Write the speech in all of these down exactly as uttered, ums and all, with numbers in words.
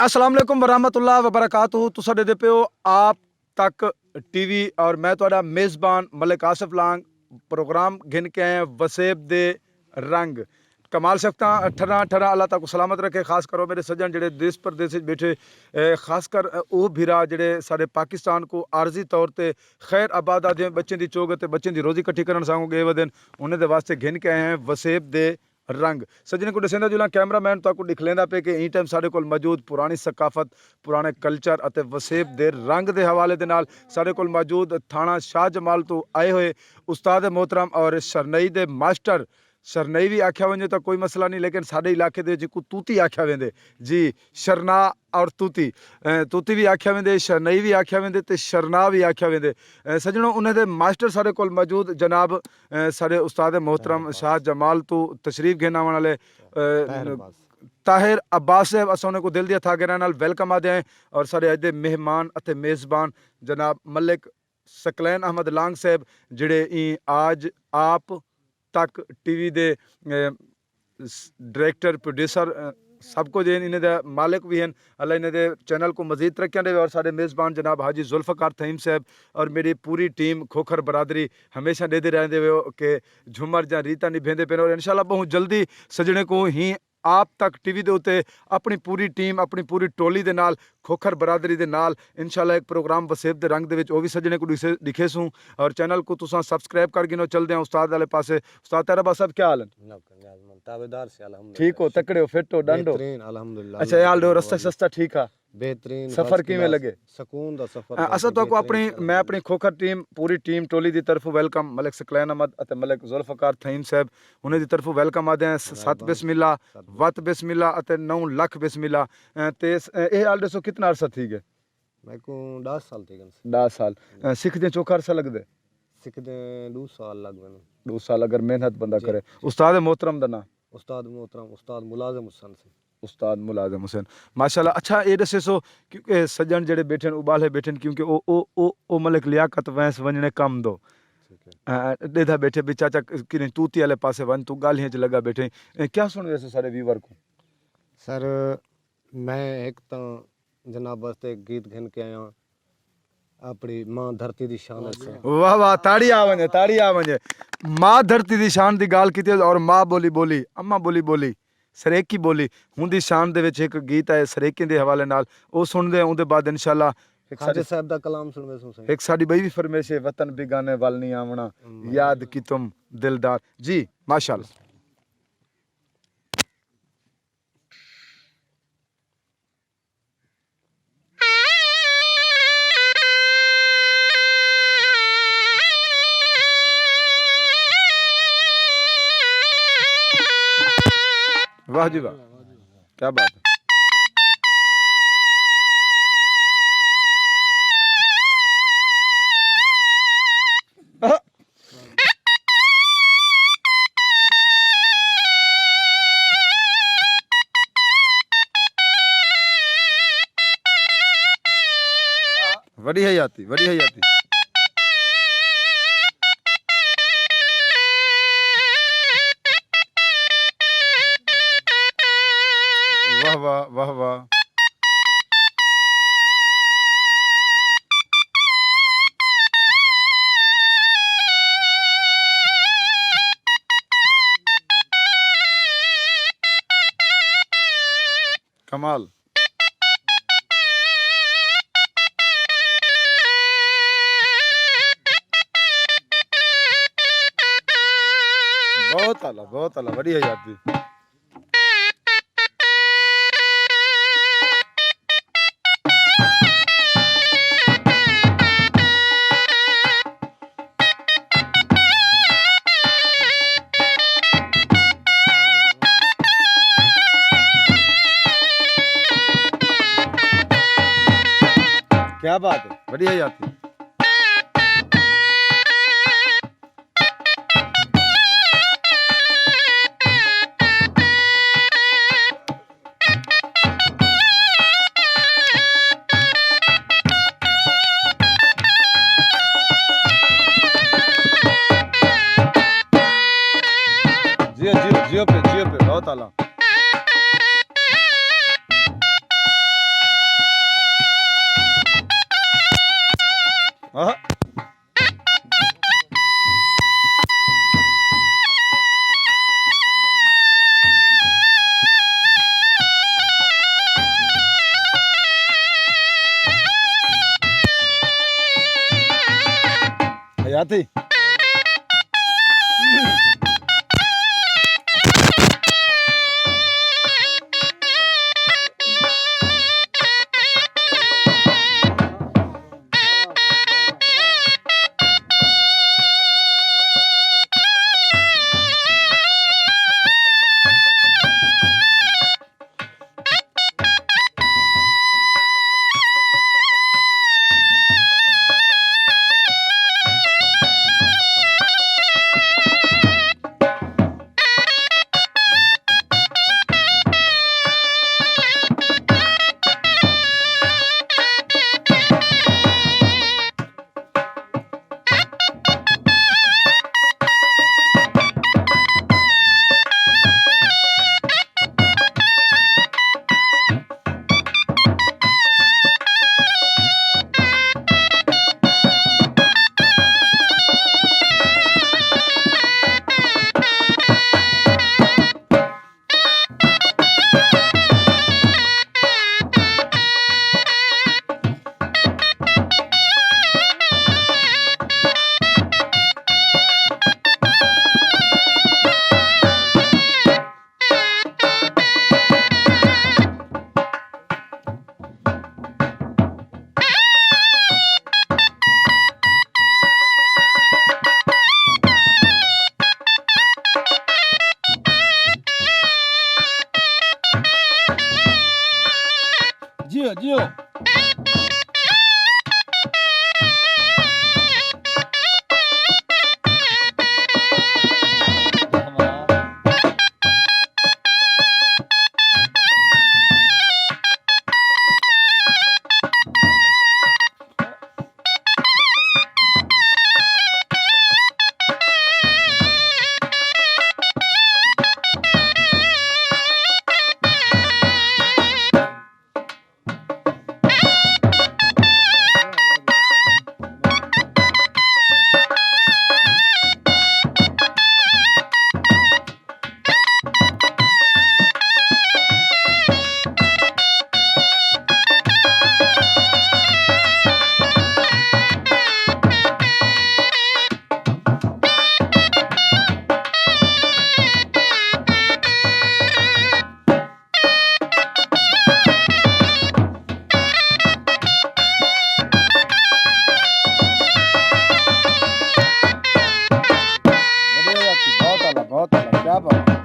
السلام علیکم ورحمۃ اللہ وبرکاتہ۔ تساں ݙیہدے پئے ہو آپ تک ٹی وی اور میں تہاݙا میزبان ملک آصف لانگ۔ پروگرام گھن کے آئے ہیں وسیب دے رنگ۔ کمال شفتاں ٹھراں ٹھراں، اللہ تہاکوں سلامت رکھے۔ خاص کر او میݙے سڄݨ جیڑھے دیس پردیس وچ ٻیٹھے، اے، خاص کر، اے، او بھرا جیڑھے ساݙے پاکستان کوں عارضی طور تے خیر آباد آہدے ہیں، ٻچیں دی چوڳ تے ٻچیں دی روزی کٹھی کرݨ سانگوں ڳئے ودن، انہیں دے واسطے گھن کے آئے ہیں وسیب دے رنگ۔ سڄݨیں کوں ݙسیندا جلاں، کیمرہ مین تہاکوں ݙکھلیندا پئے کہ ایں ٹائم ساݙے کول موجود پراݨی ثقافت، پراݨے کلچر اتے وسیب دے رنگ دے حوالے دے نال ساݙے کول موجود تھاݨہ شاہ جمال توں آئے ہوئے استاد محترم اور شرنائی دے ماسٹر، شرنائی وی آکھیا ونڄے تاں کوئی مسئلہ نہیں، لیکن ساݙے علاقے دے جیکوں توتی آکھیا ویندے، جی، شرنا اور توتی، اے، توتی وی آکھیا ویندے، شرنائی وی آکھیا ویندے تے شرنا وی آکھیا ویندے۔ اے، سڄݨو، انہیں دے ماسٹر ساݙے کول موجود جناب، اے، ساݙے استاد محترم شاہ جمال توں تشریف گھن آوݨ والے، اے، طاہر عباس۔ طاہر عباس صاحب، اساں انہیں کوں دل دیاں تھاں گھراں نال ویلکم آہدے ہیں اور ساݙے اڄ دے مہمان اتے میزبان جناب ملک ثقلین احمد لانگ صاحب، جیڑھے ایں آج آپ تک ٹی وی دے، اے، س-، ڈائریکٹر، پروڈیوسر، اے، سب کجھ ہن، انہیں دا مالک وی ہن۔ اللہ انہیں دے چینل کوں مزید ترقیاں ݙیوے اور ساݙے میزبان جناب حاجی ذوالفقار تھہیم صاحب اور میݙی پوری ٹیم کھوکھر برادری ہمیشہ ݙیہدے رہندے ویو کہ جھمر جاں ریتاں نبھیندے پئن اور انشاءاللہ ٻہوں جلدی سڄݨیں کوں ہی آپ تک ٹی وی دے اتے اپݨی پوری ٹیم، اپݨی پوری ٹولی دے نال، کھوکھر برادری دے نال انشاءاللہ ہک پروگرام وسیب دے رنگ دے وچ او وی سڄݨیں کوں ݙسے، ݙکھیسوں۔ اور چینل کوں تساں سبسکرائب کر گھنو۔ چلدے ہیں استاد والے پاسے۔ استاد طاہر عباس صاحب، کیا حال ہیں؟ جناب کا نیاز مند، تابعدار سے، الحمدللہ۔ ٹھیک ہو، تکڑے ہو، فٹ ہو، ڈنڈ ہو؟ بہترین، الحمدللہ۔ اچھا، اے حال ݙیو، رستہ شستہ ٹھیک ہا؟ بہترین، سفر کیویں لگے؟ سکون دا سفر۔ ہاں، اساں تہاکوں اپݨی، میں اپݨی کھوکھر ٹیم، پوری ٹیم ٹولی دی طرفوں ویلکم، ملک ثقلین احمد اتے ملک ذوالفقار تھہیم صاحب، انہیں دی طرفوں ویلکم آہدے ہیں۔ س-، ست بسم اللہ، وت بسم اللہ اتے نو لکھ بسم اللہ۔ اے، تے س-، اے، اے حال ݙسو، کتنا عرصہ تھی ڳئے؟ میکوں ݙاہ سال تھی ڳئے۔ ݙاہ سال۔ اے، سکھدیں چوکھا عرصہ لڳدے؟ سکھدیں ݙو سال لڳ ویندے۔ ݙو سال اگر محنت بندہ کرے۔ استاد محترم دا ناں؟ استاد محترم، استاد ملازم حسین سی۔ استاد ملازم حسین۔ ماشاءاللہ۔ اچھا، اے ݙسیسو، کیونکہ سڄݨ جیڑھے ٻیٹھن، اٻالے ٻیٹھن، کیونکہ او، او، او، او ملک لیاقت وینس ونڄݨے کم دو۔ ٹھیک ہے۔ اے، ݙیہدا ٻیٹھے بھی چاچا کݙیں توتی والے پاسے ونڄ، توں ڳالھیں چ لڳا ٻیٹھیں۔ اے، کیا سݨ ویسے سارے ویور کوں؟ سر، میں ہک تاں جناب واسطے گیت گھن کے آیاں، اپݨی ماں دھرتی دی شان ہے سر۔ واہ واہ، تاڑی آ ونڄے، تاڑی آ ونڄے۔ ماں دھرتی دی شان دی ڳالھ کیتی اور ماں ٻولی ٻولی، اماں ٻولی ٻولی، سرائیکی ٻولی، اوندی شان دے وچ ہک گیت ہے سرائیکیں دے حوالے نال، او سݨدے ہیں، اوندے بعد انشاءاللہ ہک خواجہ ساݙی، صاحب دا کلام سݨویسوں سئیں۔ ہک ساݙی ٻئی وی فرمیش ہے، وطن بیگانے ول نہیں آوݨا، یاد کی تم دلدار۔ جی، ماشاءاللہ۔ واہ جی واہ، کیا بات ہے۔ وݙی حیاتی، وݙی حیاتی۔ واہ واہ، واہ واہ۔ کمال۔ بہت اعلیٰ، بہت اعلیٰ، وݙی حیاتی۔ کیا بات ہے، وݙی حیاتی۔ جیو، جیو، جیو پئے، جیو پئے، بہت اعلیٰ۔ ہاں۔ حیاتی۔ جیو، جیو۔ بہت اعلیٰ، بہت اعلیٰ، کیا بات ہے۔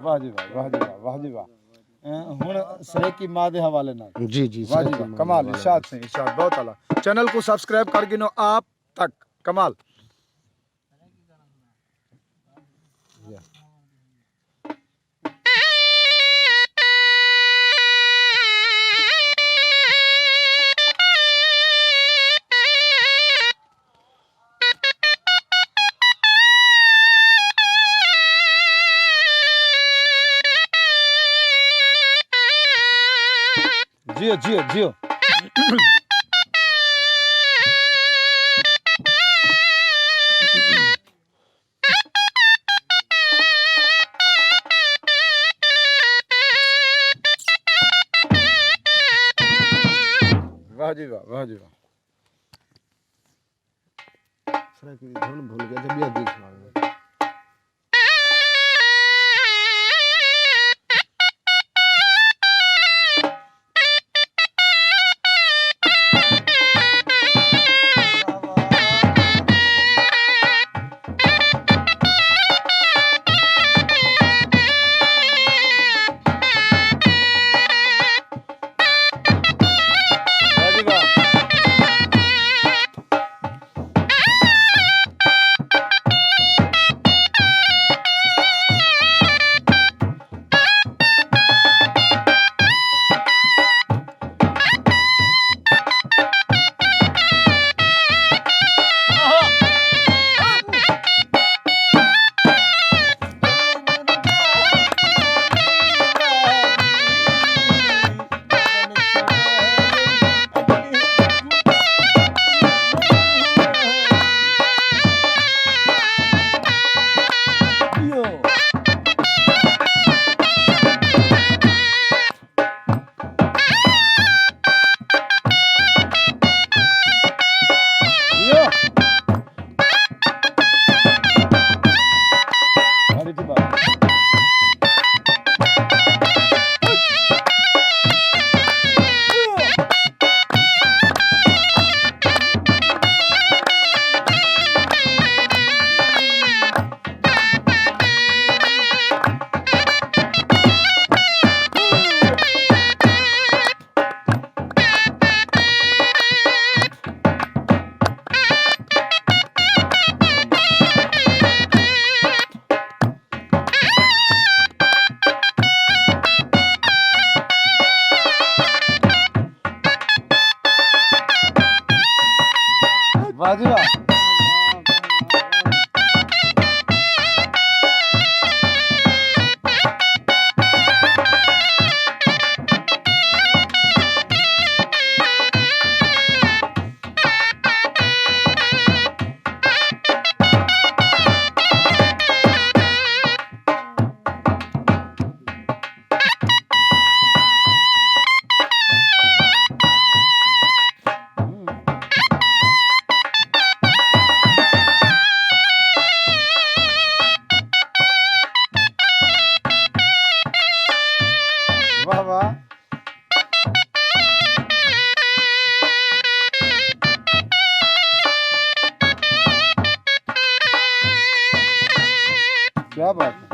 واہ جی واہ، واہ جی واہ، واہ جی واہ۔ اے، ہݨ سرائیکی ماء دے حوالے نال۔ جی، جی، واہ جی سرائیکی واہ، ماء کمال، دے حوالے ارشاد نال۔ سئیں، ارشاد، بہت اعلیٰ۔ چینل کوں سبسکرائب کر گھنو آپ تک، کمال۔ جیو، جیو، جیو۔ واہ جی واہ، واہ جی واہ۔ سرائیکی دی دھن بھل ڳیا تے ٻیا گیت سݨاوے۔ واہ جی واہ۔ جی واہ۔ واہ واہ۔ کیا بات ہے۔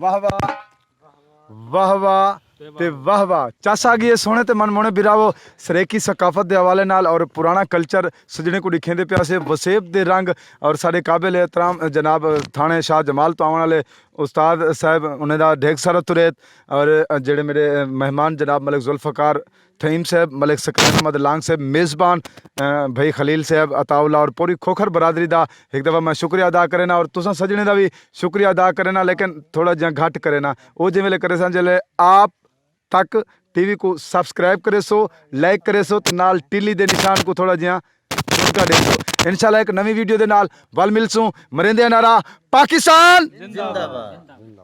واہ واہ، واہ واہ تے واہ واہ۔ چس آ ڳئی ہے سوہݨے تے من موہݨے بھراوو، سرائیکی ثقافت دے حوالے نال اور پراݨا کلچر سڄݨیں کوں ݙکھیندے پیا سے۔ وسیب دے رنگ اور ساݙے قابل احترام جناب تھاݨے شاہ جمال توں آوݨ والے استاد صاحب، انہیں دا ڈھیک سارا تریت، اور جڑے میرے مہمان جناب ملک ذوالفقار تھئیم صاحب، ملک سکران احمد لانگ صاحب، میزبان، اے، بھائی خلیل صاحب، عطا اللہ اور پوری کھوکھر برادری دا ہک دفعہ میں شکریہ ادا کرینا اور تساں سڄݨیں دا وی شکریہ ادا کرینا، لیکن تھوڑا جیہاں گھٹ کرینا۔ او جیں ویلے کریساں جیلے آپ تک ٹی وی کوں سبسکرائب کریسو، لائک کریسو تے نال ٹلی دے نشان کوں تھوڑا جیہاں جھٹکا ݙیسو۔ انشاءاللہ ہک نویں ویڈیو دے نال ول ملسوں۔ مریندے نعرہ پاکستان زندہ باد۔